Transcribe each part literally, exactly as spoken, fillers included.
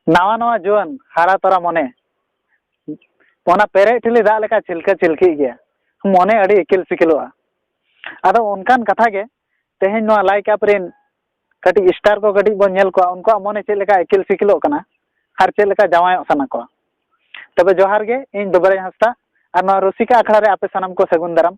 ᱱᱟᱣᱟ ᱱᱟᱣᱟ ᱡᱩᱣᱟᱹᱱ ᱦᱟᱨᱟ ᱛᱚᱨᱟ ᱢᱚᱱᱮ, ᱚᱱᱟ ᱯᱮᱨᱮᱡ ᱴᱷᱤᱞᱤ ᱫᱟᱜ ᱞᱮᱠᱟ ᱪᱷᱤᱞᱠᱟᱹ ᱪᱷᱤᱞᱠᱤᱜ ᱜᱮᱭᱟ᱾ ᱢᱚᱱᱮ ᱟᱹᱰᱤ ᱤᱠᱤᱞ ᱥᱤᱠᱤᱞᱚᱜᱼᱟ᱾ ᱟᱫᱚ ᱚᱱᱠᱟᱱ ᱠᱟᱛᱷᱟ ᱜᱮ ᱛᱮᱦᱮᱧ ᱱᱚᱣᱟ ᱞᱟᱭ ᱠᱟᱯ ᱨᱮᱱ ᱠᱟᱹᱴᱤᱡ ᱥᱴᱟᱨ ᱠᱚ ᱠᱟᱹᱴᱤᱡ ᱵᱚᱱ ᱧᱮᱞ ᱠᱚᱣᱟ, ᱩᱱᱠᱩᱣᱟᱜ ᱢᱚᱱᱮ ᱪᱮᱫ ᱞᱮᱠᱟ ᱤᱠᱤᱞ ᱥᱤᱠᱤᱞᱚᱜ ᱠᱟᱱᱟ ᱟᱨ ᱪᱮᱫ ᱞᱮᱠᱟ ᱡᱟᱶᱟᱭᱚᱜ ᱥᱟᱱᱟ ᱠᱚᱣᱟ᱾ ᱛᱚᱵᱮ ᱡᱚᱦᱟᱨ ᱜᱮ, ᱤᱧ ᱫᱩᱵᱟᱨᱟᱡᱽ ᱦᱟᱸᱥᱫᱟ ᱟᱨ ᱱᱚᱣᱟ ᱨᱩᱥᱤᱠᱟ ᱟᱠᱷᱲᱟ ᱨᱮ ᱟᱯᱮ ᱥᱟᱱᱟᱢ ᱠᱚ ᱥᱟᱹᱜᱩᱱ ᱫᱟᱨᱟᱢ᱾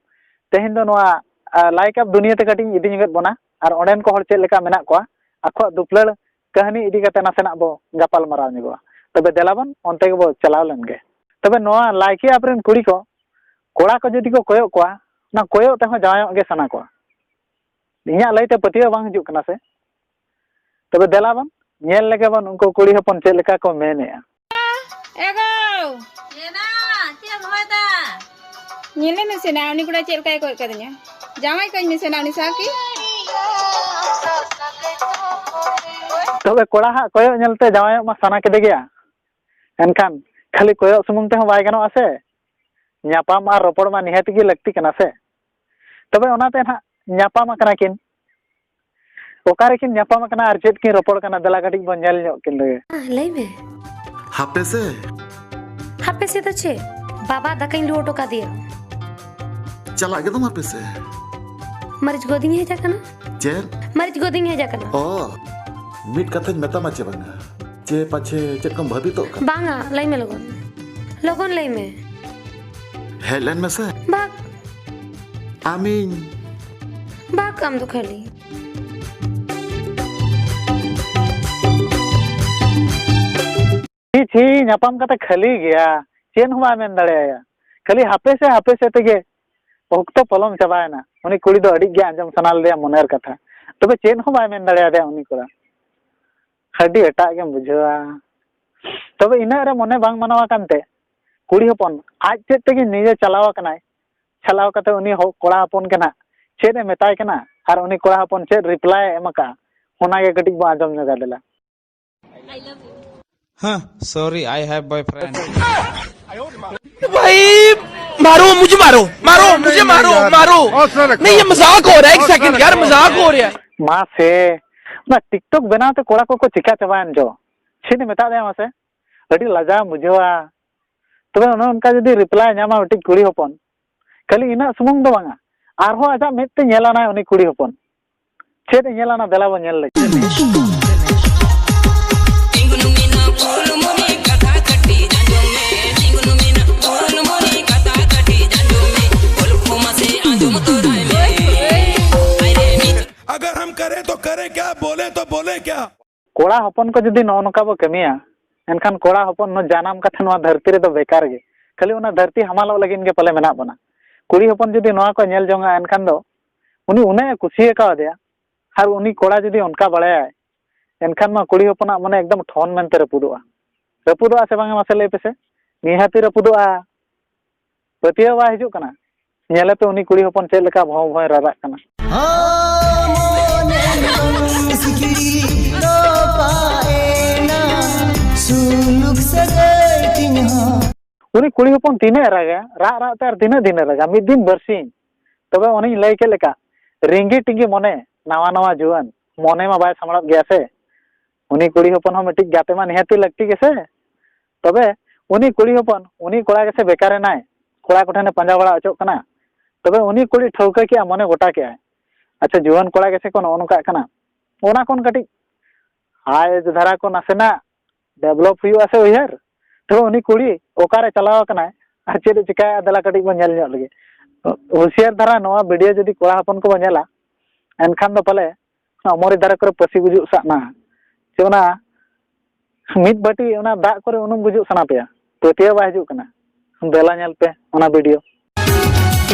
ᱛᱮᱦᱮᱧ ᱫᱚ ᱱᱚᱣᱟ, ᱟ, ᱞᱟᱭ ᱠᱟᱯ ᱫᱩᱱᱤᱭᱟᱹ ᱛᱮ ᱠᱟᱹᱴᱤᱡ ᱤᱧ ᱤᱫᱤ ᱧᱚᱜᱮᱫ ᱵᱚᱱᱟ ᱟᱨ ᱚᱸᱰᱮᱱ ᱠᱚ ᱦᱚᱲ ᱪᱮᱫ ᱞᱮᱠᱟ ᱢᱮᱱᱟᱜ ᱠᱚᱣᱟ, ᱟᱠᱚᱣᱟᱜ ᱫᱩᱯᱞᱟᱹᱲ ᱠᱟᱹᱦᱱᱤ ᱤᱫᱤ ᱠᱟᱛᱮ ᱱᱟᱥᱮᱱᱟᱜ ᱵᱚ ᱜᱟᱯᱟᱞ ᱢᱟᱨᱟᱣ ᱧᱚᱜᱚᱜᱼᱟ᱾ ᱛᱚᱵᱮ ᱫᱮᱞᱟ ᱵᱚᱱ ᱚᱱᱛᱮ ᱜᱮᱵᱚ ᱪᱟᱞᱟᱣ ᱞᱮᱱ ᱜᱮ᱾ ᱛᱚᱵᱮ ᱱᱚᱣᱟ ᱞᱟᱭ ᱠᱟᱯ ᱨᱮᱱ ᱠᱩᱲᱤ ᱠᱚ, ᱠᱚᱲᱟ ᱠᱚ ᱡᱩᱫᱤ ᱠᱚ ᱠᱚᱭᱚᱜ ᱠᱚᱣᱟ, ᱚᱱᱟ ᱠᱚᱭᱚᱜ ᱛᱮᱦᱚᱸ ᱡᱟᱶᱟᱭᱚᱜ ᱜᱮ ᱥᱟᱱᱟ ᱠᱚᱣᱟ᱾ ᱤᱧᱟᱹᱜ ᱞᱟᱹᱭᱛᱮ ᱯᱟᱹᱛᱭᱟᱹᱣ ᱵᱟᱝ ᱦᱤᱡᱩᱜ ᱠᱟᱱᱟ ᱥᱮ? ᱛᱚᱵᱮ ᱫᱮᱞᱟ ᱵᱚᱱ ᱧᱮᱞ ᱞᱮᱜᱮ ᱵᱚᱱ ᱩᱱᱠᱩ ᱠᱩᱲᱤ ᱦᱚᱯᱚᱱ ᱪᱮᱫ ᱞᱮᱠᱟ ᱠᱚ ᱢᱮᱱᱮᱜᱼᱟ᱾ ᱮ ᱜᱳ! ᱮᱱᱟ, ᱪᱮᱫ ᱮᱢ ᱨᱚᱦᱚᱭᱫᱟ? ᱧᱮᱞᱮ ᱢᱮᱥᱮ ᱱᱟ, ᱩᱱᱤ ᱠᱚᱲᱟ ᱪᱮᱫ ᱞᱮᱠᱟᱭ ᱠᱚᱭᱚᱜ ᱠᱟᱫᱤᱧᱟ᱾ ᱡᱟᱶᱟᱭ ᱠᱟᱹᱧ ᱢᱮᱥᱮ ᱱᱟ, ᱩᱱᱤ ᱥᱟᱶ ᱠᱤ? ᱛᱚᱵᱮ ᱠᱚᱲᱟ ᱦᱟᱜ ᱠᱚᱭᱚᱜ ᱧᱮᱞᱛᱮ ᱡᱟᱶᱟᱭᱚᱜ ᱢᱟ ᱥᱟᱱᱟ ᱠᱮᱫᱮ ᱜᱮᱭᱟ, ᱮᱱᱠᱷᱟᱱ ᱠᱷᱟᱹᱞᱤ ᱠᱚᱭᱚᱜ ᱥᱩᱢᱩᱝ ᱛᱮᱦᱚᱸ ᱵᱟᱭ ᱜᱟᱱᱚᱜᱼᱟ ᱥᱮ, ᱧᱟᱯᱟᱢ ᱟᱨ ᱨᱚᱯᱚᱲ ᱢᱟ ᱱᱤᱦᱟᱹᱛ ᱜᱮ ᱞᱟᱹᱠᱛᱤ ᱠᱟᱱᱟ ᱥᱮ᱾ ᱛᱚᱵᱮ ᱚᱱᱟᱛᱮ ᱱᱟᱦᱟᱜ ᱧᱟᱯᱟᱢ ᱟᱠᱟᱱᱟ ᱠᱤᱱ᱾ ᱚᱠᱟ ᱨᱮᱠᱤᱱ ᱧᱟᱯᱟᱢ ᱟᱠᱟᱱᱟ ᱟᱨ ᱪᱮᱫ ᱠᱤᱱ ᱨᱚᱯᱚᱲ ᱠᱟᱱᱟ, ᱫᱮᱞᱟ ᱠᱟᱹᱴᱤᱡ ᱵᱚᱱ ᱧᱮᱞ ᱧᱚᱜ ᱠᱤᱱ ᱞᱮᱜᱮ᱾ ᱦᱮᱸ, ᱞᱟᱹᱭ ᱢᱮ᱾ ᱦᱟᱯᱮ ᱥᱮ᱾ ᱦᱟᱯᱮ ᱥᱮ ᱫᱚ ᱪᱮᱫ? ᱵᱟᱵᱟ ᱫᱟᱠᱟᱧ ᱞᱩ ᱦᱚᱴᱚ ᱠᱟᱫᱮᱭᱟ᱾ ᱪᱟᱞᱟᱜ ᱜᱮ ᱫᱚ ᱦᱟᱯᱮ ᱥᱮ᱾ ᱢᱟᱹᱨᱤᱪ ᱜᱚᱫᱤᱧ ᱦᱮᱡ ᱟᱠᱟᱱᱟ᱾ ᱪᱮᱫ? ᱢᱟᱹᱨᱤᱪ ᱜᱚᱫᱤᱧ ᱦᱮᱡ ᱟᱠᱟᱱᱟ᱾ ᱚ, ᱢᱤᱫ ᱠᱟᱛᱷᱟᱧ ᱢᱮᱛᱟᱢᱟ ᱪᱮ ᱵᱟᱝᱟ? ᱪᱮ ᱯᱟᱪᱷᱮ ᱪᱮᱫ ᱠᱚᱢ ᱵᱷᱟᱹᱵᱤᱛᱚᱜ ᱠᱟᱱᱟ? ᱵᱟᱝᱟ, ᱞᱟᱹᱭ ᱢᱮ ᱞᱚᱜᱚᱱ᱾ ᱞᱚᱜᱚᱱ ᱞᱟᱹᱭ ᱢᱮ᱾ ᱦᱮᱡ ᱞᱮᱱ ᱢᱮᱥᱮ᱾ ᱵᱟᱠ᱾ ᱟᱢᱤᱧ᱾ ᱵᱟᱠ, ᱟᱢ ᱫᱚ ᱠᱷᱟᱹᱞᱤ᱾ ᱪᱷᱤ, ᱪᱷᱤ, ᱧᱟᱯᱟᱢ ᱠᱟᱛᱮ ᱠᱷᱟᱹᱞᱤ ᱜᱮᱭᱟ, ᱪᱮᱫ ᱦᱚᱸ ᱵᱟᱭ ᱢᱮᱱ ᱫᱟᱲᱮᱭᱟᱭᱟ᱾ ᱠᱷᱟᱹᱞᱤ ᱦᱟᱯᱮ ᱥᱮ, ᱦᱟᱯᱮ ᱥᱮ ᱛᱮᱜᱮ ᱚᱠᱛᱚ ᱯᱚᱞᱚᱢ ᱪᱟᱵᱟᱭᱮᱱᱟ᱾ ᱩᱱᱤ ᱠᱩᱲᱤ ᱫᱚ ᱟᱹᱰᱤ ᱜᱮ ᱟᱸᱡᱚᱢ ᱥᱟᱱᱟ ᱞᱮᱫᱮᱭᱟ ᱢᱚᱱᱮᱨ ᱠᱟᱛᱷᱟ, ᱛᱚᱵᱮ ᱪᱮᱫ ᱦᱚᱸ ᱵᱟᱭ ᱢᱮᱱ ᱫᱟᱲᱮᱭᱟᱫᱮᱭᱟ ᱩᱱᱤ ᱠᱚᱲᱟ᱾ ᱟᱹᱰᱤ ᱮᱴᱟᱜ ᱜᱮᱢ ᱵᱩᱡᱷᱟᱹᱣᱟ᱾ ᱛᱚᱵᱮ ᱤᱱᱟᱹᱜ ᱨᱮ ᱢᱚᱱᱮ ᱵᱟᱝ ᱢᱟᱱᱟᱣ ᱟᱠᱟᱱ ᱛᱮ ᱠᱩᱲᱤ ᱦᱚᱯᱚᱱ ᱟᱡ ᱛᱮᱫ ᱛᱮᱜᱮ ᱱᱤᱡᱮ ᱪᱟᱞᱟᱣ ᱟᱠᱟᱱᱟᱭ᱾ ᱪᱟᱞᱟᱣ ᱠᱟᱛᱮ ᱩᱱᱤ ᱦᱚ-, ᱠᱚᱲᱟ ᱦᱚᱯᱚᱱ ᱜᱮ ᱱᱟᱦᱟᱜ ᱪᱮᱫ ᱮ ᱢᱮᱛᱟᱭ ᱠᱟᱱᱟ ᱟᱨ ᱩᱱᱤ ᱠᱚᱲᱟ ᱦᱚᱯᱚᱱ ᱪᱮᱫ reply ᱮ ᱮᱢ ᱟᱠᱟᱜᱼᱟ, ᱚᱱᱟ ᱜᱮ ᱠᱟᱹᱴᱤᱡ ᱵᱚ ᱟᱸᱡᱚᱢ ᱧᱚᱜᱟ ᱫᱮᱞᱟ᱾ हाँ, सॉरी, आई हैव बॉयफ्रेंड। भाई, मारो मुझे, मारो, मारो मुझे, मारो, मारो। नहीं, ये मजाक हो रहा है। एक सेकंड यार, मजाक हो रहा है। ᱢᱟᱥᱮ, ᱚᱱᱟ TikTok ᱵᱮᱱᱟᱣ ᱛᱮ ᱠᱚᱲᱟ ᱠᱚᱠᱚ ᱪᱤᱠᱟ ᱪᱟᱵᱟᱭᱮᱱ ᱪᱚ᱾ ᱪᱮᱫ ᱮ ᱢᱮᱛᱟᱫ ᱢᱮᱭᱟ ᱢᱟᱥᱮ? ᱟᱹᱰᱤ ᱞᱟᱡᱟᱣ ᱵᱩᱡᱷᱟᱹᱣᱟ᱾ ᱛᱚᱵᱮ ᱚᱱᱮ ᱚᱱᱠᱟ ᱡᱩᱫᱤ ᱨᱤᱯᱞᱟᱭ ᱧᱟᱢᱟ ᱢᱤᱫᱴᱤᱡ ᱠᱩᱲᱤ ᱦᱚᱯᱚᱱ, ᱠᱷᱟᱹᱞᱤ ᱤᱱᱟᱹᱜ ᱥᱩᱢᱩᱝ ᱫᱚ ᱵᱟᱝᱟ, ᱟᱨᱦᱚᱸ ᱟᱡᱟᱜ ᱢᱮᱫ ᱛᱮ ᱧᱮᱞ ᱟᱱᱟᱭ ᱩᱱᱤ ᱠᱩᱲᱤ ᱦᱚᱯᱚᱱ᱾ ᱪᱮᱫ ᱮ ᱧᱮᱞ ᱟᱱᱟ, ᱫᱮᱞᱟ ᱵᱚ ᱧᱮᱞ ᱞᱮᱜᱮ᱾ अगर हम करें तो करें क्या, बोले तो बोले क्या? ᱠᱚᱲᱟ ᱦᱚᱯᱚᱱ ᱠᱚ ᱡᱩᱫᱤ ᱱᱚᱜᱼᱚ ᱱᱚᱝᱠᱟ ᱵᱚ ᱠᱟᱹᱢᱤᱭᱟ, ᱮᱱᱠᱷᱟᱱ ᱠᱚᱲᱟ ᱦᱚᱯᱚᱱ ᱱᱚᱣᱟ ᱡᱟᱱᱟᱢ ᱠᱟᱛᱮ ᱱᱚᱣᱟ ᱫᱷᱟᱹᱨᱛᱤ ᱨᱮᱫᱚ ᱵᱮᱠᱟᱨ ᱜᱮ᱾ ᱠᱷᱟᱹᱞᱤ ᱚᱱᱟ ᱫᱷᱟᱹᱨᱛᱤ ᱦᱟᱢᱟᱞᱚᱜ ᱞᱟᱹᱜᱤᱫ ᱜᱮ ᱯᱟᱞᱮ ᱢᱮᱱᱟᱜ ᱵᱚᱱᱟ᱾ ᱠᱩᱲᱤ ᱦᱚᱯᱚᱱ ᱡᱩᱫᱤ ᱱᱚᱣᱟ ᱠᱚ ᱧᱮᱞ ᱡᱚᱝᱟ, ᱮᱱᱠᱷᱟᱱ ᱫᱚ ᱩᱱᱤ ᱩᱱᱟᱹᱜ ᱮ ᱠᱩᱥᱤ ᱟᱠᱟᱣᱟᱫᱮᱭᱟ, ᱟᱨ ᱩᱱᱤ ᱠᱚᱲᱟ ᱡᱩᱫᱤ ᱚᱱᱠᱟ ᱵᱟᱲᱟᱭᱟᱭ, ᱮᱱᱠᱷᱟᱱ ᱢᱟ ᱠᱩᱲᱤ ᱦᱚᱯᱚᱱᱟᱜ ᱢᱚᱱᱮ ᱮᱠᱫᱚᱢ ᱴᱷᱚᱱ ᱢᱮᱱᱛᱮ ᱨᱟᱹᱯᱩᱫᱚᱜᱼᱟ᱾ ᱨᱟᱹᱯᱩᱫᱚᱜᱼᱟ ᱥᱮ ᱵᱟᱝᱟ, ᱢᱟᱥᱮ ᱞᱟᱹᱭ ᱯᱮᱥᱮ? ᱱᱤᱦᱟᱹᱛᱤ ᱨᱟᱹᱯᱩᱫᱚᱜᱼᱟ᱾ ᱯᱟᱹᱛᱭᱟᱹᱣ ᱵᱟᱭ ᱦᱤᱡᱩᱜ ᱠᱟᱱᱟ᱾ ᱧᱮᱞᱮᱯᱮ ᱩᱱᱤ ᱠᱩᱲᱤ ᱦᱚᱯᱚᱱ ᱪᱮᱫ ᱞᱮᱠᱟ ᱵᱷᱚᱸ ᱵᱷᱚᱸᱭ ᱨᱟᱨᱟᱜ ᱠᱟᱱᱟ᱾ ᱦᱚᱸ, ᱢᱚᱱᱮ ᱫᱚ ᱥᱤᱠᱲᱤ ᱛᱚᱯᱟ ᱮᱱᱟ, ᱥᱩᱞᱩᱠ ᱥᱟᱹᱜᱟᱹᱭ ᱛᱤᱧ ᱦᱚᱸ᱾ ᱩᱱᱤ ᱠᱩᱲᱤ ᱦᱚᱯᱚᱱ ᱛᱤᱱᱟᱹᱜ ᱮ ᱨᱟᱜᱟ, ᱨᱟᱜ ᱨᱟᱜ ᱛᱮ ᱟᱨ ᱛᱤᱱᱟᱹᱜ ᱫᱤᱱ ᱮ ᱨᱟᱜᱟ? ᱢᱤᱫ ᱫᱤᱱ ᱵᱟᱨᱥᱤᱧ᱾ ᱛᱚᱵᱮ ᱚᱱᱮᱧ ᱞᱟᱹᱭ ᱠᱮᱫ ᱞᱮᱠᱟ, ᱨᱤᱸᱜᱤ ᱴᱤᱸᱜᱤ ᱢᱚᱱᱮ, ᱱᱟᱣᱟ ᱱᱟᱣᱟ ᱡᱩᱣᱟᱹᱱ, ᱢᱚᱱᱮ ᱢᱟ ᱵᱟᱭ ᱥᱟᱢᱲᱟᱜ ᱜᱮᱭᱟ ᱥᱮ᱾ ᱩᱱᱤ ᱠᱩᱲᱤ ᱦᱚᱯᱚᱱ ᱦᱚᱸ ᱢᱤᱫᱴᱤᱡ ᱜᱟᱛᱮ ᱢᱟ ᱱᱤᱦᱟᱹᱛᱤ ᱞᱟᱹᱠᱛᱤ ᱜᱮᱥᱮ᱾ ᱛᱚᱵᱮ ᱩᱱᱤ ᱠᱩᱲᱤ ᱦᱚᱯᱚᱱ, ᱩᱱᱤ ᱠᱚᱲᱟ ᱜᱮᱥᱮ ᱵᱮᱠᱟᱨᱮᱱᱟᱭ, ᱠᱚᱲᱟ ᱠᱚᱴᱷᱮᱱᱮ ᱯᱟᱸᱡᱟ ᱵᱟᱲᱟ ᱦᱚᱪᱚᱜ ᱠᱟᱱᱟ᱾ ᱛᱚᱵᱮ ᱩᱱᱤ ᱠᱩᱲᱤ ᱴᱷᱟᱹᱣᱠᱟᱹ ᱠᱮᱜᱼᱟ, ᱢᱚᱱᱮ ᱜᱚᱴᱟ ᱠᱮᱜᱼᱟᱭ, ᱟᱪᱪᱷᱟ, ᱡᱩᱣᱟᱹᱱ ᱠᱚᱲᱟ ᱜᱮᱥᱮ ᱠᱚ ᱱᱚᱜᱼᱚ ᱱᱚᱝᱠᱟᱜ ᱠᱟᱱᱟ, ᱚᱱᱟ ᱠᱷᱚᱱ ᱠᱟᱹᱴᱤᱡ ᱦᱟᱭ ᱫᱷᱟᱨᱟ ᱠᱚ ᱱᱟᱥᱮᱱᱟᱜ ᱰᱮᱵᱷᱞᱚᱯ ᱦᱩᱭᱩᱜᱼᱟ ᱥᱮ ᱩᱭᱦᱟᱹᱨ᱾ ᱛᱚᱵᱮ ᱩᱱᱤ ᱠᱩᱲᱤ ᱚᱠᱟᱨᱮ ᱪᱟᱞᱟᱣ ᱟᱠᱟᱱᱟᱭ ᱟᱨ ᱪᱮᱫ ᱮ ᱪᱤᱠᱟᱭᱟ, ᱫᱮᱞᱟ ᱠᱟᱹᱴᱤᱡ ᱵᱚᱱ ᱧᱮᱞ ᱧᱚᱜ ᱞᱮᱜᱮ᱾ ᱦᱩᱥᱤᱭᱟᱹᱨ ᱫᱷᱟᱨᱟ ᱱᱚᱣᱟ ᱵᱷᱤᱰᱤᱭᱳ ᱡᱩᱫᱤ ᱠᱚᱲᱟ ᱦᱚᱯᱚᱱ ᱠᱚᱵᱚᱱ ᱧᱮᱞᱟ, ᱮᱱᱠᱷᱟᱱ ᱫᱚ ᱯᱟᱞᱮ ᱚᱱᱟ ᱚᱢᱚᱨᱤ ᱫᱟᱨᱮ ᱠᱚᱨᱮ ᱯᱟᱹᱥᱤ ᱜᱩᱡᱩᱜ ᱥᱟᱜ ᱱᱟ᱾ ᱪᱮ ᱚᱱᱟ ᱢᱤᱫ ᱵᱟᱹᱴᱤ ᱚᱱᱟ ᱫᱟᱜ ᱠᱚᱨᱮ ᱩᱱᱩᱢ ᱜᱩᱡᱩᱜ ᱥᱟᱱᱟ ᱯᱮᱭᱟ? ᱯᱟᱹᱛᱭᱟᱹᱣ ᱵᱟᱭ ᱦᱤᱡᱩᱜ ᱠᱟᱱᱟ᱾ ᱫᱮᱞᱟ ᱧᱮᱞ ᱯᱮ ᱚᱱᱟ ᱵᱷᱤᱰᱤᱭᱳ᱾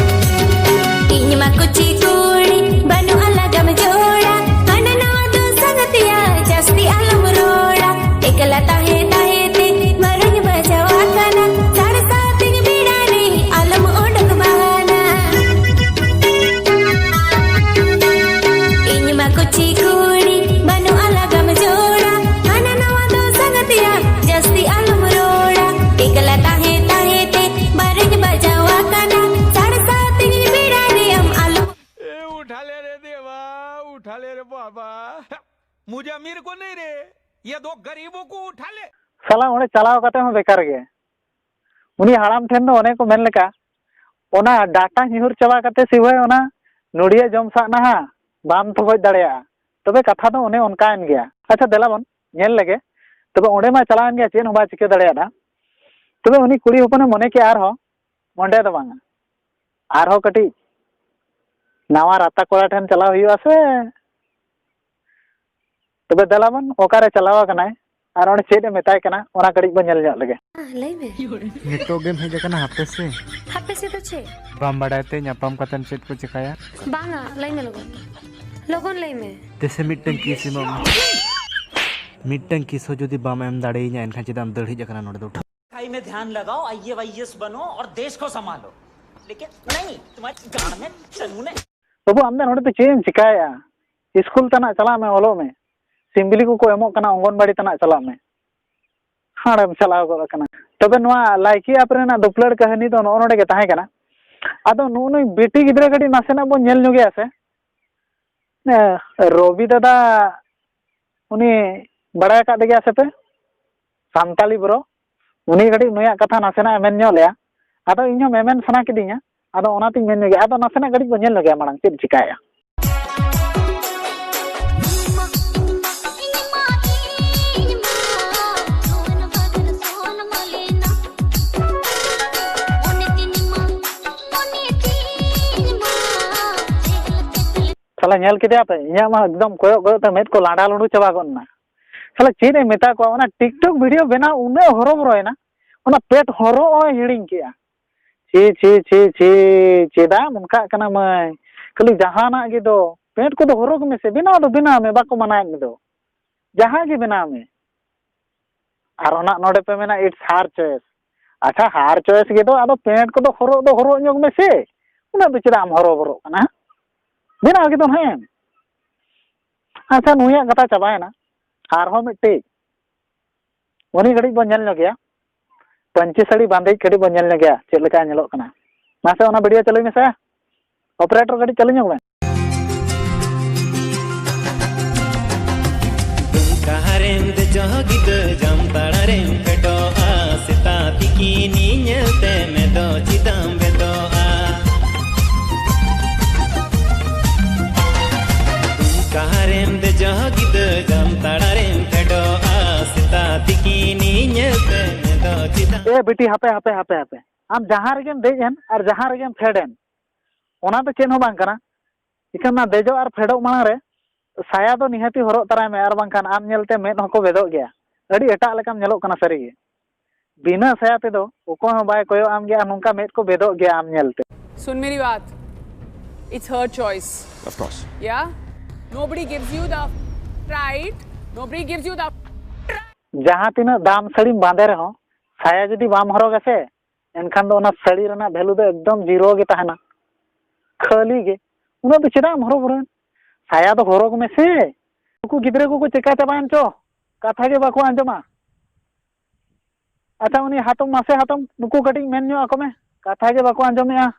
ᱤᱧ ᱢᱟ ᱠᱩᱪᱤ ᱠᱩᱲᱤ ᱵᱟᱹᱱᱩᱜᱼᱟ ᱞᱟᱜᱟᱢ ᱡᱳᱲᱟ, ᱦᱟᱱᱟ ᱱᱟᱣᱟ ᱫᱚ ᱥᱟᱸᱜᱟᱛᱮᱭᱟ ᱡᱟᱹᱥᱛᱤ ᱟᱞᱚᱢ ᱨᱚᱲᱟ᱾ ᱮᱠᱞᱟ ᱛᱟᱦᱮᱸ ᱛᱟᱦᱮᱸ ᱛᱮ ᱵᱟᱨᱚᱧ ᱵᱟᱡᱟᱣ ᱟᱠᱟᱱᱟ, ᱥᱟᱲᱮ ᱥᱟᱛ ᱤᱧ ᱵᱮᱲᱟ ᱨᱮ ᱟᱞᱚᱢ ᱚᱰᱚᱠ ᱵᱟᱦᱟᱱᱟ᱾ ᱤᱧ ᱢᱟ ᱠᱩᱪᱤ ᱠᱩᱲᱤ ᱵᱟᱹᱱᱩᱜᱼᱟ ᱞᱟᱜᱟᱢ ᱡᱳᱲᱟ, ᱦᱟᱱᱟ ᱱᱟᱣᱟ ᱫᱚ ᱥᱟᱸᱜᱟᱛᱮᱭᱟ ᱡᱟᱹᱥᱛᱤ ᱟᱞᱚᱢ ᱨᱚᱲᱟ᱾ ᱮᱠᱞᱟ ᱛᱟᱦᱮᱸ ᱛᱟᱦᱮᱸ ᱛᱮ ᱵᱟᱨᱚᱧ ᱵᱟᱡᱟᱣ ᱟᱠᱟᱱᱟ, ᱥᱟᱲᱮ ᱥᱟᱛ ᱤᱧ ᱵᱮᱲᱟ ᱨᱮ ᱟᱢ ᱟᱞᱚᱢ ए उठा ले रे देवा, उठा ले रे बाबा। मुझे अमीर को नहीं रे, ये दो गरीबों को उठा ले। ᱥᱟᱞᱟ ᱚᱸᱰᱮ ᱪᱟᱞᱟᱣ ᱠᱟᱛᱮ ᱦᱚᱸ ᱵᱮᱠᱟᱨ ᱜᱮ᱾ ᱩᱱᱤ ᱦᱟᱲᱟᱢ ᱴᱷᱮᱱ ᱫᱚ ᱚᱱᱮ ᱠᱚ ᱢᱮᱱ ᱞᱮᱠᱟ, ᱚᱱᱟ ᱰᱟᱴᱟ ᱧᱩᱨ ᱪᱟᱵᱟ ᱠᱟᱛᱮ ᱥᱤᱵᱟᱹᱭ ᱚᱱᱟ ᱱᱚᱰᱤᱭᱟᱹ ᱡᱚᱢ ᱥᱟᱜ ᱱᱟᱦᱟ ᱵᱟᱢ ᱛᱚᱜᱚᱡ ᱫᱟᱲᱮᱭᱟᱜᱼᱟ᱾ ᱛᱚᱵᱮ ᱠᱟᱛᱷᱟ ᱫᱚ ᱚᱱᱮ ᱚᱱᱠᱟᱭᱮᱱ ᱜᱮᱭᱟ᱾ ᱟᱪᱪᱷᱟ, ᱫᱮᱞᱟ ᱵᱚᱱ ᱧᱮᱞ ᱞᱮᱜᱮ᱾ ᱛᱚᱵᱮ ᱚᱸᱰᱮ ᱢᱟ ᱪᱟᱞᱟᱣᱮᱱ ᱜᱮᱭᱟ, ᱪᱮᱫ ᱦᱚᱸ ᱵᱟᱭ ᱪᱤᱠᱟᱹ ᱫᱟᱲᱮᱭᱟᱫᱟ᱾ ᱛᱚᱵᱮ ᱩᱱᱤ ᱠᱩᱲᱤ ᱦᱚᱯᱚᱱᱮ ᱢᱚᱱᱮ ᱠᱮᱜᱼᱟ ᱟᱨᱦᱚᱸ ᱚᱸᱰᱮ ᱫᱚ ᱵᱟᱝᱟ, ᱟᱨᱦᱚᱸ ᱠᱟᱹᱴᱤᱡ ᱱᱟᱣᱟ ᱨᱟᱛᱟ ᱠᱚᱲᱟ ᱴᱷᱮᱱ ᱪᱟᱞᱟᱣ ᱦᱩᱭᱩᱜᱼᱟ ᱥᱮ᱾ ᱛᱚᱵᱮ ᱫᱮᱞᱟ ᱵᱚᱱ, ᱚᱠᱟᱨᱮ ᱪᱟᱞᱟᱣ ᱟᱠᱟᱱᱟᱭ ᱟᱨ ᱚᱸᱰᱮ ᱪᱮᱫ ᱮ ᱢᱮᱛᱟᱭ ᱠᱟᱱᱟ, ᱚᱱᱟ ᱠᱟᱹᱴᱤᱡ ᱵᱚᱱ ᱧᱮᱞ ᱧᱚᱜ ᱞᱮᱜᱮ᱾ ᱞᱟᱹᱭ ᱢᱮ᱾ ᱱᱤᱛᱚᱜ ᱜᱮᱢ ᱦᱮᱡ ᱟᱠᱟᱱᱟ? ᱦᱟᱯᱮ ᱥᱮ᱾ ᱦᱟᱯᱮ ᱥᱮ ᱫᱚ ᱪᱮᱫ? ᱵᱟᱢ ᱵᱟᱲᱟᱭ ᱛᱮ ᱧᱟᱯᱟᱢ ᱠᱟᱛᱮᱢ ᱪᱮᱫ ᱠᱚ ᱪᱮᱠᱟᱭᱟ? ᱵᱟᱝᱟ, ᱞᱟᱹᱭ ᱢᱮ ᱞᱚᱜᱚᱱ᱾ ᱞᱚᱜᱚᱱ ᱞᱟᱹᱭ ᱢᱮ᱾ ᱛᱮᱥᱮ ᱢᱤᱫᱴᱟᱝ ᱠᱤᱥ ᱮᱢᱚᱜ ᱢᱮ᱾ ᱢᱤᱫᱴᱟᱝ ᱠᱤᱥ ᱦᱚᱸ ᱡᱩᱫᱤ ᱵᱟᱢ ᱮᱢ ᱫᱟᱲᱮᱭᱟᱹᱧᱟ, ᱮᱱᱠᱷᱟᱱ ᱪᱮᱫᱟᱜ ᱮᱢ ᱫᱟᱹᱲ ᱦᱮᱡ ᱟᱠᱟᱱᱟ ᱱᱚᱰᱮ ᱫᱚ? पढ़ाई में ध्यान लगाओ, आईएएस बनो और देश को संभालो। लेकिन नहीं, तुम्हारी गांड में चनू ने ᱵᱟᱹᱵᱩ, ᱟᱢ ᱫᱚ ᱱᱚᱰᱮ ᱫᱚ ᱪᱮᱫ ᱮᱢ ᱪᱤᱠᱟᱭᱮᱫᱼᱟ? ᱤᱥᱠᱩᱞ ᱛᱟᱱᱟᱜ ᱪᱟᱞᱟᱜ ᱢᱮ, ᱚᱞᱚᱜ ᱢᱮ᱾ ᱥᱤᱢᱵᱤᱞᱤ ᱠᱚᱠᱚ ᱮᱢᱚᱜ ᱠᱟᱱᱟ, ᱚᱝᱜᱚᱱᱵᱟᱲᱤ ᱛᱟᱱᱟᱜ ᱪᱟᱞᱟᱜ ᱢᱮ᱾ ᱦᱟᱲᱮᱢ ᱪᱟᱞᱟᱣ ᱜᱚᱫ ᱟᱠᱟᱱᱟ᱾ ᱛᱚᱵᱮ ᱱᱚᱣᱟ ᱞᱟᱭᱠᱤ ᱟᱯ ᱨᱮᱱᱟᱜ ᱫᱩᱯᱞᱟᱹᱲ ᱠᱟᱹᱦᱱᱤ ᱫᱚ ᱱᱚᱜᱼᱚ ᱱᱚᱰᱮ ᱜᱮ ᱛᱟᱦᱮᱸ ᱠᱟᱱᱟ᱾ ᱟᱫᱚ ᱱᱩᱜᱼᱩ ᱱᱩᱭ ᱵᱤᱴᱤ ᱜᱤᱫᱽᱨᱟᱹ ᱠᱟᱹᱴᱤᱡ ᱱᱟᱥᱮᱱᱟᱜ ᱵᱚᱱ ᱧᱮᱞ ᱧᱚᱜᱮᱭᱟ ᱥᱮ? ᱮ, ᱨᱚᱵᱤ ᱫᱟᱫᱟ, ᱩᱱᱤ ᱵᱟᱲᱟᱭ ᱟᱠᱟᱫ ᱜᱮᱭᱟ ᱥᱮ ᱯᱮ? ᱥᱟᱱᱛᱟᱞᱤ ᱵᱨᱳ, ᱩᱱᱤ ᱠᱟᱹᱴᱤᱡ ᱱᱩᱭᱟᱜ ᱠᱟᱛᱷᱟ ᱱᱟᱥᱮᱱᱟᱜ ᱮ ᱢᱮᱱ ᱧᱚᱜ ᱞᱮᱭᱟ᱾ ᱟᱫᱚ ᱤᱧ ᱦᱚᱸ ᱢᱮᱢᱮᱱ ᱥᱟᱱᱟ ᱠᱤᱫᱤᱧᱟ, ᱟᱫᱚ ᱚᱱᱟᱛᱤᱧ ᱢᱮᱱ ᱧᱚᱜᱮ᱾ ᱟᱫᱚ ᱱᱟᱥᱮᱱᱟᱜ ᱠᱟᱹᱴᱤᱡ ᱵᱚᱱ ᱧᱮᱞ ᱧᱚᱜᱮᱭᱟ ᱢᱟᱲᱟᱝ ᱪᱮᱫ ᱪᱤᱠᱟᱭᱮᱜᱼᱟ᱾ ᱥᱟᱞᱟ ᱧᱮᱞ ᱠᱮᱫᱮᱭᱟ ᱯᱮ, ᱤᱧᱟᱹᱜ ᱢᱟ ᱮᱠᱫᱚᱢ ᱠᱚᱭᱚᱜ ᱠᱚᱭᱚᱜ ᱛᱮ ᱢᱮᱫ ᱠᱚ ᱞᱟᱸᱰᱟ ᱞᱩᱸᱰᱩ ᱪᱟᱵᱟ ᱜᱚᱫ ᱮᱱᱟ᱾ ᱥᱟᱞᱟ ᱪᱮᱫ ᱮ ᱢᱮᱛᱟ ᱠᱚᱣᱟ, ᱚᱱᱟ TikTok video ᱵᱮᱱᱟᱣ ᱩᱱᱟᱹᱜ ᱦᱚᱨᱚᱵᱚᱨᱚᱭᱮᱱᱟ, ᱚᱱᱟ ᱯᱮᱴ ᱦᱚᱨᱚᱜ ᱦᱚᱸᱭ ᱦᱤᱲᱤᱧ ᱠᱮᱜᱼᱟ᱾ ᱪᱷᱤ ᱪᱷᱤ ᱪᱷᱤ ᱪᱷᱤ, ᱪᱮᱫᱟᱜ ᱮᱢ ᱚᱱᱠᱟᱜ ᱠᱟᱱᱟ ᱢᱟᱹᱭ? ᱠᱷᱟᱹᱞᱤ ᱡᱟᱦᱟᱱᱟᱜ ᱜᱮ ᱫᱚ ᱯᱮᱱᱴ ᱠᱚᱫᱚ ᱦᱚᱨᱚᱜᱽ ᱢᱮᱥᱮ, ᱵᱮᱱᱟᱣ ᱫᱚ ᱵᱮᱱᱟᱣ ᱢᱮ, ᱵᱟᱠᱚ ᱢᱟᱱᱟᱭᱮᱫ ᱢᱮ ᱫᱚ᱾ ᱡᱟᱦᱟᱸ ᱜᱮ ᱵᱮᱱᱟᱣ ᱢᱮ᱾ ᱟᱨ ᱚᱱᱟ ᱱᱚᱰᱮ ᱯᱮ ᱢᱮᱱᱟ, "It's her choice." ᱟᱪᱪᱷᱟ, her choice ᱜᱮ ᱫᱚ, ᱟᱫᱚ ᱯᱮᱱᱴ ᱠᱚᱫᱚ ᱦᱚᱨᱚᱜ ᱫᱚ ᱦᱚᱨᱚᱜ ᱧᱚᱜᱽ ᱢᱮᱥᱮ, ᱩᱱᱟᱹᱜ ᱫᱚ ᱪᱮᱫᱟᱜ ᱮᱢ ᱦᱚᱨᱚᱵᱚᱨᱚᱜ ᱠᱟᱱᱟ? ᱵᱮᱱᱟᱣ ᱜᱮ ᱫᱚ ᱦᱮᱸ᱾ ᱟᱪᱪᱷᱟ, ᱱᱩᱭᱟᱜ ᱠᱟᱛᱷᱟ ᱪᱟᱵᱟᱭᱮᱱᱟ᱾ ᱟᱨᱦᱚᱸ ᱢᱤᱫᱴᱤᱡ ᱩᱱᱤ ᱠᱟᱹᱴᱤᱡ ᱵᱚᱱ ᱧᱮᱞ ᱧᱚᱜᱮᱭᱟ, ᱯᱟᱹᱧᱪᱤ ᱥᱟᱹᱲᱤ ᱵᱟᱸᱫᱮᱭᱤᱡ ᱠᱟᱹᱴᱤᱡ ᱵᱚᱱ ᱧᱮᱞ ᱧᱚᱜᱮᱭᱟ ᱪᱮᱫ ᱞᱮᱠᱟᱭ ᱧᱮᱞᱚᱜ ᱠᱟᱱᱟ᱾ ᱢᱟᱥᱮ ᱚᱱᱟ ᱵᱷᱤᱰᱤᱭᱳ ᱪᱟᱹᱞᱩᱭ ᱢᱮᱥᱮ, ᱚᱯᱟᱨᱮᱴᱚᱨ ᱠᱟᱹᱴᱤᱡ ᱪᱟᱹᱞᱩ ᱧᱚᱜ ᱢᱮ᱾ ᱡᱟᱦᱟᱸ ᱜᱤᱫᱟᱹ ᱡᱟᱢᱛᱟᱲᱟ ᱨᱮᱢ ᱯᱷᱮᱰᱚᱜᱼᱟ, ᱥᱮᱛᱟᱜ ᱛᱤᱠᱤᱱᱤᱧ ᱧᱮᱞ ᱛᱮ ᱢᱮᱫᱚ ᱪᱮᱫᱟᱢ ᱵᱮᱫᱚᱜᱼᱟ? ᱚᱠᱟᱨᱮᱢ ᱫᱮᱡᱚᱜ ᱜᱤᱫᱟᱹ ᱡᱟᱢᱛᱟᱲᱟ ᱨᱮᱢ ᱯᱷᱮᱰᱚᱜᱼᱟ, ᱥᱮᱛᱟᱜ ᱛᱤᱠᱤᱱᱤᱧ ᱧᱮᱞ ᱛᱮ ᱢᱮᱫᱚ ᱪᱮᱫᱟᱢ ᱮ ᱵᱤᱴᱤ, ᱦᱟᱯᱮ, ᱦᱟᱯᱮ, ᱦᱟᱯᱮ, ᱦᱟᱯᱮ᱾ ᱟᱢ ᱡᱟᱦᱟᱸ ᱨᱮᱜᱮᱢ ᱫᱮᱡ ᱮᱱ ᱟᱨ ᱡᱟᱦᱟᱸ ᱨᱮᱜᱮᱢ ᱯᱷᱮᱰ ᱮᱱ, ᱚᱱᱟ ᱫᱚ ᱪᱮᱫ ᱦᱚᱸ ᱵᱟᱝ ᱠᱟᱱᱟ᱾ ᱤᱠᱷᱟᱹᱱ ᱚᱱᱟ ᱫᱮᱡᱚᱜ ᱟᱨ ᱯᱷᱮᱰᱚᱜ ᱢᱟᱲᱟᱝ ᱨᱮ ᱥᱟᱭᱟ ᱫᱚ ᱱᱤᱦᱟᱹᱛᱤ ᱦᱚᱨᱚᱜ ᱛᱟᱨᱟᱭ ᱢᱮ, ᱟᱨ ᱵᱟᱝᱠᱷᱟᱱ ᱟᱢ ᱧᱮᱞᱛᱮ ᱢᱮᱫ ᱦᱚᱸᱠᱚ ᱵᱮᱫᱚᱜ ᱜᱮᱭᱟ᱾ ᱟᱹᱰᱤ ᱮᱴᱟᱜ ᱞᱮᱠᱟᱢ ᱧᱮᱞᱚᱜ ᱠᱟᱱᱟ ᱥᱟᱹᱨᱤᱜᱮ᱾ ᱵᱤᱱᱟᱹ ᱥᱟᱭᱟ ᱛᱮᱫᱚ ᱚᱠᱚᱭ ᱦᱚᱸ ᱵᱟᱭ ᱠᱚᱭᱚᱜ ᱟᱢ ᱜᱮᱭᱟ, ᱟᱨ ᱱᱚᱝᱠᱟ ᱢᱮᱫ ᱠᱚ ᱵᱮᱫᱚᱜ ᱜᱮᱭᱟ ᱟᱢ ᱧᱮᱞᱛᱮ᱾ सुन मेरी बात, it's her choice. Of course. Yeah? Nobody gives you the right, nobody gives you the ᱡᱟᱦᱟᱸ ᱛᱤᱱᱟᱹᱜ ᱫᱟᱢ ᱥᱟᱹᱲᱤᱢ ᱵᱟᱸᱫᱮ ᱨᱮᱦᱚᱸ, ᱥᱟᱭᱟ ᱡᱩᱫᱤ ᱵᱟᱢ ᱦᱚᱨᱚᱜᱟ ᱥᱮ, ᱮᱱᱠᱷᱟᱱ ᱫᱚ ᱚᱱᱟ ᱥᱟᱹᱲᱤ ᱨᱮᱱᱟᱜ value ᱫᱚ ᱮᱠᱫᱚᱢ zero ᱜᱮ ᱛᱟᱦᱮᱱᱟ, ᱠᱷᱟᱹᱞᱤ ᱜᱮ᱾ ᱩᱱᱟᱹᱜ ᱫᱚ ᱪᱮᱫᱟᱜ ᱮᱢ ᱦᱚᱨᱚᱵᱚᱨᱚᱭᱮᱱ? ᱥᱟᱭᱟ ᱫᱚ ᱦᱚᱨᱚᱜᱽ ᱢᱮᱥᱮ᱾ ᱱᱩᱠᱩ ᱜᱤᱫᱽᱨᱟᱹ ᱠᱚᱠᱚ ᱪᱮᱠᱟ ᱪᱟᱵᱟᱭᱮᱱ ᱪᱚ, ᱠᱟᱛᱷᱟ ᱜᱮ ᱵᱟᱠᱚ ᱟᱸᱡᱚᱢᱟ᱾ ᱟᱪᱪᱷᱟ, ᱩᱱᱤ ᱦᱟᱛᱚᱢ, ᱢᱟᱥᱮ ᱦᱟᱛᱚᱢ, ᱱᱩᱠᱩ ᱠᱟᱹᱴᱤᱡ ᱢᱮᱱ ᱧᱚᱜ ᱟᱠᱚ ᱢᱮ, ᱠᱟᱛᱷᱟ ᱜᱮ ᱵᱟᱠᱚ ᱟᱸᱡᱚᱢᱮᱜᱼᱟ᱾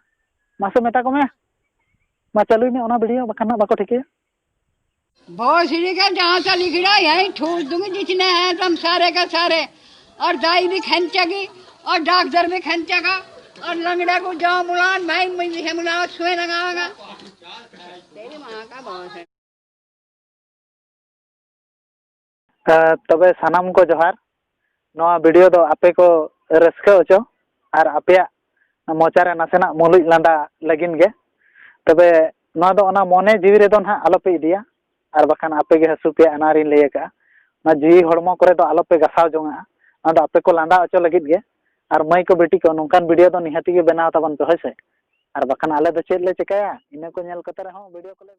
ᱢᱟᱥᱮ ᱢᱮᱛᱟ ᱠᱚᱢᱮ, ᱢᱟ ᱪᱟᱹᱞᱩᱭ ᱢᱮ ᱚᱱᱟ video, ᱵᱟᱠᱷᱟᱱ ᱦᱟᱸᱜ ᱵᱟᱠᱚ ᱴᱷᱤᱠᱟᱹᱭᱟ᱾ भोसड़ी का जहाँ से लिख रहा है, यहीं ठूस दूंगी जिसने है तुम सारे का सारे। और दाई भी खंचेगी, और डॉक्टर भी खंचेगा, और लंगड़ा को जाओ मुलान भाई, मैं ये मुलान सुए लगाऊंगा। तेरी माँ का बहुत है। ᱛᱚᱵᱮ ᱥᱟᱱᱟᱢ ᱠᱚ ᱡᱚᱦᱟᱨ᱾ ᱱᱚᱣᱟ video ᱫᱚ ᱟᱯᱮ ᱠᱚ ᱨᱟᱹᱥᱠᱟᱹ ᱦᱚᱪᱚ ᱟᱨ ᱟᱯᱮᱭᱟᱜ ᱢᱚᱪᱟ ᱨᱮ ᱱᱟᱥᱮᱱᱟᱜ ᱢᱩᱞᱩᱡ ᱞᱟᱸᱫᱟ ᱞᱟᱹᱜᱤᱫ ᱜᱮ᱾ ᱛᱚᱵᱮ ᱱᱚᱣᱟ ᱫᱚ ᱚᱱᱟ ᱢᱚᱱᱮ ᱡᱤᱣᱤ ᱨᱮᱫᱚ ᱱᱟᱦᱟᱜ ᱟᱞᱚᱯᱮ ᱤᱫᱤᱭᱟ, ᱟᱨ ᱵᱟᱠᱷᱟᱱ ᱟᱯᱮ ᱜᱮ ᱦᱟᱹᱥᱩ ᱯᱮᱭᱟ, ᱚᱱᱟᱨᱤᱧ ᱞᱟᱹᱭ ᱟᱠᱟᱫᱼᱟ᱾ ᱚᱱᱟ ᱡᱤᱣᱤ ᱦᱚᱲᱢᱚ ᱠᱚᱨᱮ ᱫᱚ ᱟᱞᱚᱯᱮ ᱜᱟᱥᱟᱣ ᱡᱚᱝᱟᱜᱼᱟ᱾ ᱚᱱᱟ ᱫᱚ ᱟᱯᱮ ᱠᱚ ᱞᱟᱸᱫᱟ ᱦᱚᱪᱚ ᱞᱟᱹᱜᱤᱫ ᱜᱮ᱾ ᱟᱨ ᱢᱟᱹᱭ ᱠᱚ ᱵᱤᱴᱤ ᱠᱚ, ᱱᱚᱝᱠᱟᱱ video ᱫᱚ ᱱᱤᱦᱟᱹᱛᱤ ᱜᱮ ᱵᱮᱱᱟᱣ ᱛᱟᱵᱚᱱ ᱯᱮ, ᱦᱳᱭ ᱥᱮ? ᱟᱨ ᱵᱟᱠᱷᱟᱱ ᱟᱞᱮ ᱫᱚ ᱪᱮᱫ ᱞᱮ ᱪᱮᱠᱟᱭᱟ, ᱤᱱᱟᱹ ᱠᱚ ᱧᱮᱞ ᱠᱟᱛᱮ ᱨᱮᱦᱚᱸ video ᱠᱚᱞᱮ